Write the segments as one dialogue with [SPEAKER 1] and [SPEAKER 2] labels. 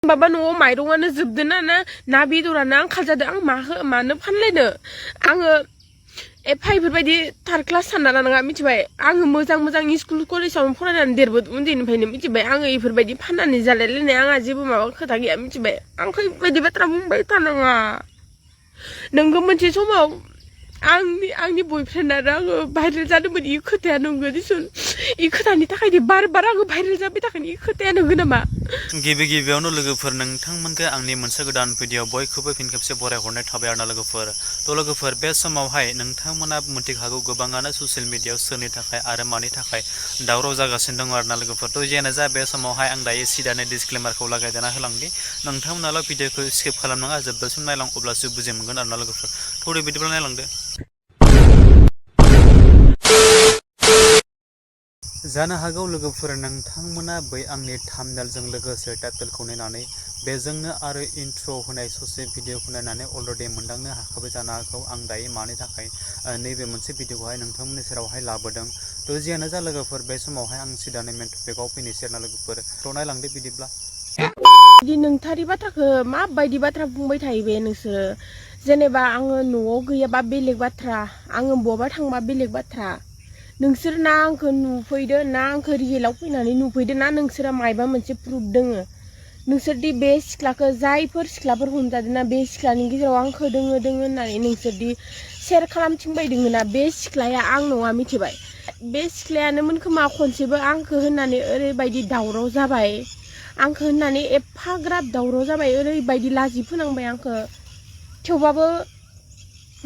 [SPEAKER 1] बाबा न'आव माइरंआनो जोबदोना ना बेदरानो आंखाल जादों आं मानो फानलायनो आङो एफा इफोरबायदि थार्ड क्लास सानना लानाङा मिथिबाय आङो मोजां स्कुल कलेजावनो फरायनानै देरबोदों उन्दैनिफ्रायनो मिथिबाय आङो इफोरबायदि फाननानै जालायलायनाय आंहा जेबो माबा खोथा गैया मिथिबाय आंखौ इफोरबायदि बाथ्रा बुंबाय थानाङा नोंगौ मोनसे समाव आंनि बयफ्रेन्ड आरो आङो भाइरेल जादोंमोन इ खोथाया नंगौ दिसुन इ खोथानि थाखायनो बार आङो भाइरेल जाबाय थागोन इ खोथाया नंगौ नामा
[SPEAKER 2] गिबियावनो लोगोफोर नोंथांमोनखौ आंनि मोनसे गोदान भिडिअ बयखौबो फिन खेबसे बरायहरनाय थाबाय आरोना लोगोफोर बे समावहाय नोंथांमोना मिथिखागौ गोबाङानो ससियेल मिडियायाव सोरनि थाखाय आरो मानि थाखाय दावराव जागासिनो दङ आरोना लोगोफोर थ' जियानो जा बे समावहाय आं दायो सिदानो डिसक्लेमारखौ लागायदेरना होलांदि नोंथांमोनाल' भिडिअखौ स्किप खालामनाङा जोबजासिम नायलां अब्लासो बुजि मोनगोन आरोना लोगोफोर थौदो बिदिब्ला नायलांदो जानो हागौ लोगोफोर नोंथांमोना बै आंनि थाम्बनेलजों लोगोसे टाइटेलखौ नायनानै बेजोंनो आरो इन्ट्र होनाय ससे भिडिअखौ नायनानै अलरेडि मोनदांनो हाखाबाय जानो हागौ आं दायो मानि थाखाय नैबे मोनसे भिडिअखौहाय नोंथांमोननि सेरावहाय लाबोदों थ' जियानो जा लोगोफोर बे समावहाय आं सिदानो मेन टपिकआव फैनोसै आरोना लोगोफोर थ' नायलांदो बिदिब्ला
[SPEAKER 1] बिदि नोंथारि बाथ्राखौ माबायदि बाथ्रा बुंबाय थायो बे नोंसोरो जेनेबा आङो न'आव गैयाबा बेलेग बाथ्रा आङो बहाबा थांबा बेलेग बाथ्रा नोंसोर ना आंखौ नुफैदो ना आंखौ रियेलाव फैनानै नुफैदो ना नोंसोरा मायबा मोनसे प्रुफ दोङो नोंसोरदि बे सिख्लाखौ जायफोर सिख्लाफोर हमजादों ना बे सिख्लानि गेजेराव आंखौ दोङो होननानै नोंसोरदि शेयार खालामथिंबाय दोङो ना बे सिख्लाया आं नङा मिथिबाय बे सिख्लायानोमोन खोमा खनसेबो आंखौ होननानै ओरैबायदि दावराव जाबाय आंखौ होननानै एफाग्राब दावराव जाबाय ओरैबायदि लाजि फोनांबाय आंखौ थेवबाबो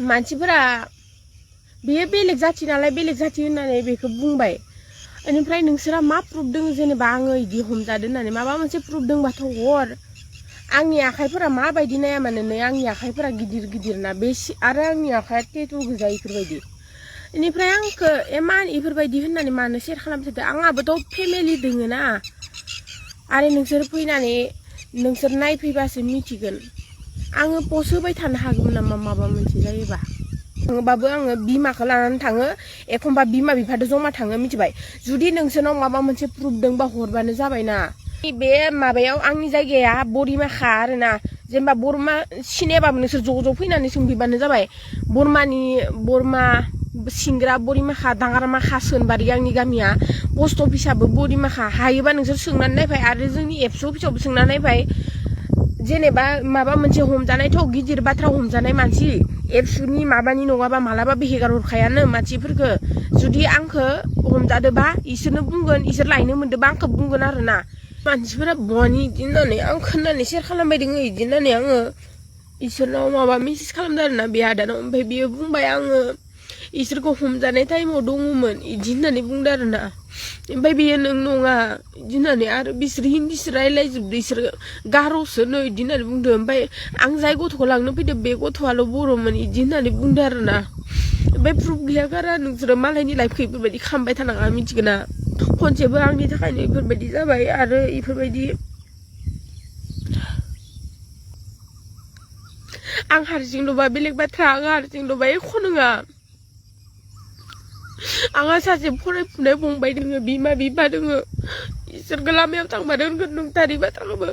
[SPEAKER 1] मानसिफोरा बेयो बेलेग जाथि नालाय बेलेग जाथि होननानै बेखौ बुंबाय बेनिफ्राय नोंसोरा मा प्रुफ दङ जेनेबा आङो इदि हमजादों होननानै माबा मोनसे प्रुफ दंबाथ' हर आंनि आखाइफोरा माबायदि नाया मानो नै आंनि आखाइफोरा गिदिर ना बे आरो आंनि आखाइया टेटु गोजा इफोरबायदि बेनिफ्राय आंखौ इमान इफोरबायदि होननानै मानो शेयार खालामथारदो आंहाबोथ' फेमिलि दोङो ना आरो नोंसोर फैनानै नोंसोर नायफैबासो मिथिगोन आङो पस्ट होबाय थानो हागौमोन नामा माबा मोनसे जायोबा थाङोबाबो आङो बिमाखौ लानानै थाङो एखनबा बिमा बिफादो जमा थाङो मिथिबाय जुदि नोंसोरनाव माबा मोनसे प्रुफ दंबा हरबानो जाबायना बे माबायाव आंनि जायगाया बरिमाखा आरोना जेनेबा बरमा सिनायाबाबो नोंसोर ज' फैनानै सोंफैबानो जाबाय बरमा सिंग्रा बरिमाखा दाङारमाखा सोनबारि आंनि गामिया पस्ट अफिसाबो बरिमाखा हायोबा नोंसोर सोंनानै नायफाय आरो जोंनि एबसु अफिसावबो सोंनानै नायफाय जेनेबा माबा मोनसे हमजानायथ' गिदिर बाथ्रा हमजानाय मानसि एबसुनि माबानि नङाबा मालाबाबो हेगार हरखायानो मानसिफोरखौ जुदि आंखौ हमजादोबा इसोरनो बुंगोन इसोर लायनो मोनदोबा आंखौ बुंगोन आरोना मानसिफोरा बहानि इदि होननानै आं खोनानै शेयार खालामबाय दङ इदि होननानै आङो इसोरनाव माबा मेसेज खालामदों आरोना बे आदानाव ओमफ्राय बियो बुंबाय आङो इसोरखौ हमजानाय टाइमाव दङमोन इदि होननानै बुंदों आरोना ओमफ्राय बेयो नों नङा इदि होननानै आरो बिसोर हिन्दीसो रायलायजोबदो इसोर गार'सो नै इदि होननानै बुंदों ओमफ्राय आं जाय गथ'खौ लांनो फैदों बे गथ'आल' बर'मोन इदि होननानै बुंदों आरोना ओमफ्राय प्रुफ गैया गारा नोंसोरो मालायनि लाइफखौ इफोरबायदि खालामबाय थानाङा मिथिगोन ना खनसेबो आंनि थाखायनो इफोरबायदि जाबाय आरो इफोरबायदि आं हारसिंल'बा बेलेग बाथ्रा आं हारसिंल'बा एख' नङा आंहा सासे फरायफुनाय फंबाय दोङो बिमा बिफा दोङो इसोरखौ लामायाव थांबानो होनगोन नंथारि बाथ्राखौबो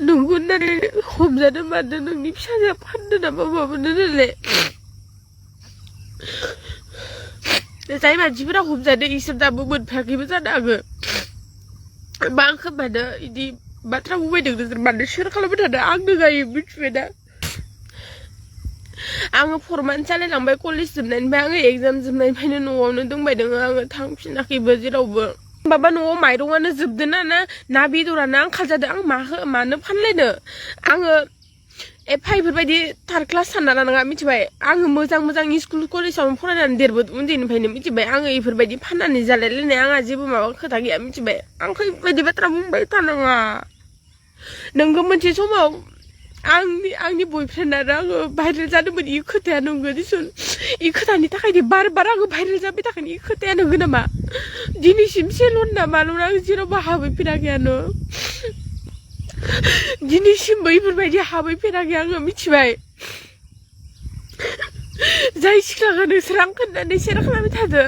[SPEAKER 1] नंगौ होननानै हमजादों मादों नोंनि फिसाजोआ फानदों नामा माबादों नालाय जाय मानसिफोरा हमजादों इसोर दाबो मोनफायाखैबो जानो हागौ बा आंखौ मानो इदि बाथ्रा बुंबाय दों नोंसोर मानो शेयार खालामबाय थादों आंनो जायो मिथिबायना आङो फरमान सालायलांबाय कलेज जोबनायनिफ्राय आङो एग्जाम जोबनायनिफ्रायनो न'आवनो दंबाय दोङो आङो थांफिनाखैबो जेरावबो बाबा न'आव माइरंआनो जोबदों ना बेदरानो आंखाल जादों आं मानो फानलायनो आङो एफा इफोरबायदि थार्ड क्लास सानना लानाङा मिथिबाय आङो मोजां स्कुल कलेजावनो फरायनानै देरबोदों उन्दैनिफ्रायनो मिथिबाय आङो इफोरबायदि फाननानै जालायलायनाय आंहा जेबो माबा खोथा गैया मिथिबाय आंखौ इफोरबायदि बाथ्रा बुंबाय थानाङा नोंगौ मोनसे समाव आंनि बयफ्रेन्ड आरो आङो भाइरेल जादोंमोन इ खोथाया नंगौ दिसुन इ खोथानि थाखायनो बार आङो भाइरेल जाबाय थागोन इ खोथाया नंगौ नामा दिनैसिम सेलन नामाल' आं जेरावबो हाबैफेराखैयानो दिनैसिमबो इफोरबायदि हाबैफेराखै आङो मिथिबाय जाय सिख्लाखौ नोंसोर आं खोन्थानानै शेयार खालामबाय थादो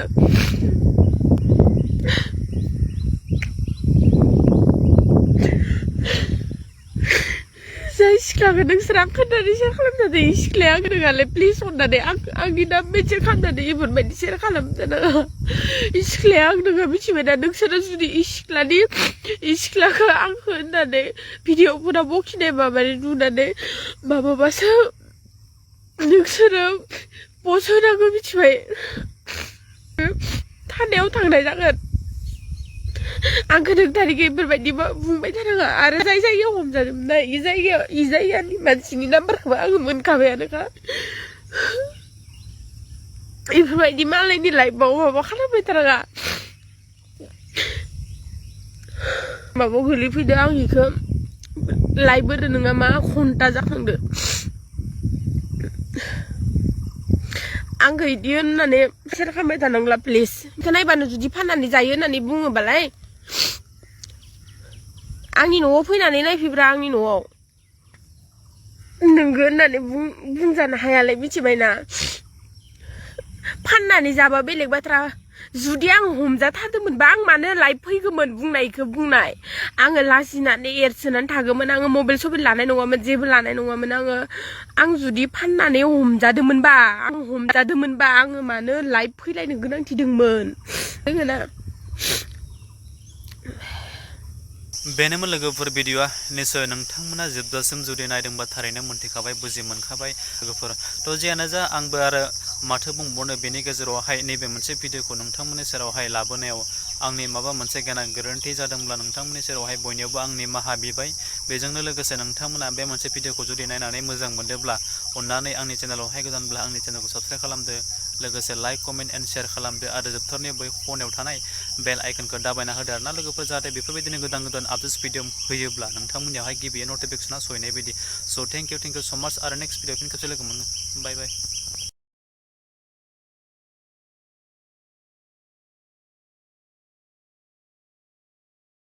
[SPEAKER 1] सिख्लाखौ नोंसोर आं खोन्थानो सेयार खालामनानै सिख्लाया आं रोङालै प्लिज अननानै आंनि नाम मेनसन खालामनानै बेफोरबायदि सेयार खालामनो नाङा सिख्लाया आं नोङो मिथिबायना नोंसोरो जुदि सिख्लाखौ आंखौ होननानै भिडिअफोराव बखिनाय माबानि नुनानै माबाबासो नोंसोरो पस्ट होनांगौ मिथिबाय थानायाव थांनाय जागोन आंखौ नोंथारिखौ बेफोरबायदि बुंबाय थानाङा आरो जाय जायगायाव हमजादोंमोन ना इ जायगानि मानसिनि नाम्बारखौबो आङो मोनखाबायानोखा बेफोरबायदि मालायनि लाइफआव माबा खालामबाय थानाङा माबायाव गोलैफैदो आं इखौ लाइभ होदो नोङा मा घन्टा जाखांदो आंखौ इदि होननानै सेयार खालामबाय थानांला प्लिज इखौ नायबानो जुदि फाननानै जायो होननानै बुङोबालाय आंनि न'आव फैनानै नायफैब्रा आंनि न'आव नोंगो होननानै बुंजानो हायालाय मिथिबायना फाननानै जाबा बेलेग बाथ्रा जुदि आं हमजाथारदोंमोनबा आं मानो लाइभ फैगौमोन बुंनाय आङो लाजिनानै एरसोनानै थागौमोन आङो मबाइल सबाइल लानाय नङामोन जेबो लानाय नङामोन आं जुदि फाननानै हमजादोंमोनबा आङो मानो लाइभ फैलायनो गोनांथि दंमोन ना
[SPEAKER 2] बेनोमोन लोगोफोर भिडिअआ निसय नोंथांमोना जोबजासिम जुदि नायदोंबा थारैनो मोनथिखाबाय बुजि मोनखाबाय लोगोफोर थ' जियानो जा आंबो आरो माथो बुंबावनो बेनि गेजेरावहाय नैबे मोनसे भिडिअखौ नोंथांमोननि सेरावहाय लाबोनायाव आंनि माबा मोनसे गोरोन्थि जादोंब्ला नोंथांमोननि सेरावहाय बयनियावबो आंनि निमाहा बिबाय बेजोंनो लोगोसे नोंथांमोना बे मोनसे भिडिअखौ जुदि नायनानै मोजां मोनदोंब्ला अननानै आंनि चेनेलावहाय गोदानब्ला आंनि चेनेलखौ साबस्क्राइब खालामदो लोगोसे लाइक कमेन्ट एन्ड शेयार खालामदो आरो जोबथारनाय बै खनायाव थानाय बेल आइकनखौ दाबायना होदो आरोना लोगोफोर जाहाथे बेफोरबायदिनो गोदान आपडेट्स भिडिअ होयोब्ला नोंथांमोननियावहाय गिबियै नटिफिकेसना सहैनाय बायदि स' थेंक इउ सो माच आरो नेक्स्ट भिडिअ फिन खेबसे लोगो मोनगोन बाय बाय